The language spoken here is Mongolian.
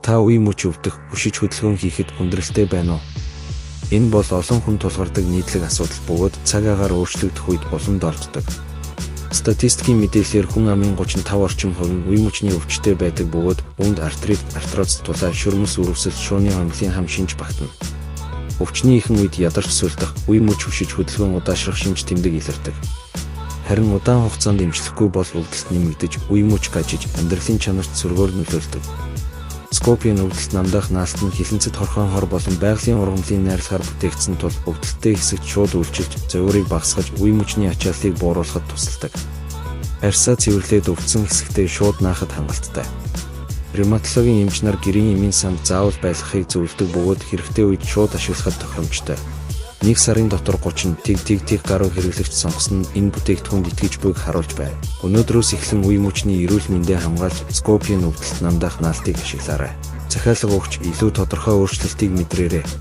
Та үе мөч өвдөх, өшиж хөдөлгөөн хийхэд хүндрэлтэй байна уу? Энэ бол олон хүн тулгардаг нийтлэг асуудал бөгөөд цаг агаар өөрчлөгдөх үед улам дорддог. Статистикийн мэдээллээр хүн амын 35 орчим хувь нь үе мөчний өвчтэй байдаг бөгөөд үүнд артрит, артроз, тулай, шөрмөс үрэвсэл, шууны хонглын хам шинж багтана. Өвчний ихэнх үед ядарч сулдах, үе мөч өшиж хөдөлгөөн удаашрах шинж тэмдэг илэрдэг. Харин удаан хугацаанд эмчлэхгүй бол өвдөлт нэмэгдэж, үе мөч гажиж, амьдралын чанарт сөргөөр нөлөөлдөг. Скопийн өвдөлт намдаах наалт нь хилэнцэд хорхоон хор болон байгалийн ургамлын найрлагаар бүтээгдсэн тул өвдөлттэй хэсэгт шууд үйлчилж, зовиурыг багасгаж, үе мөчний ачааллыг бууруулахад тусалдаг. Арьсаа цэвэрлээд өвдсөн хэсэгтээ шууд наахад хангалттай. Ревматологийн эмч нар гэрийн эмийн санд заавал байлгахыг зөвлөдөг бөгөөд хэрэгтэй үед шууд ашиглахад тохиромжтой. Нэг сарын дотор 30 тэг тэг тэг гаруй хэрэглэгч сонгосон нь энэ бүтээгдэхүүнд итгэж буйг харуулж байна. Өнөөдрөөс эхлэн үе мөчний эрүүл мэндээ хамгаалж, Скопийн өвдөлт намдаах наалтыг ашиглаарай. Захиалга өгч илүү тодорхой өөрчлөлтийг мэдрээрэй.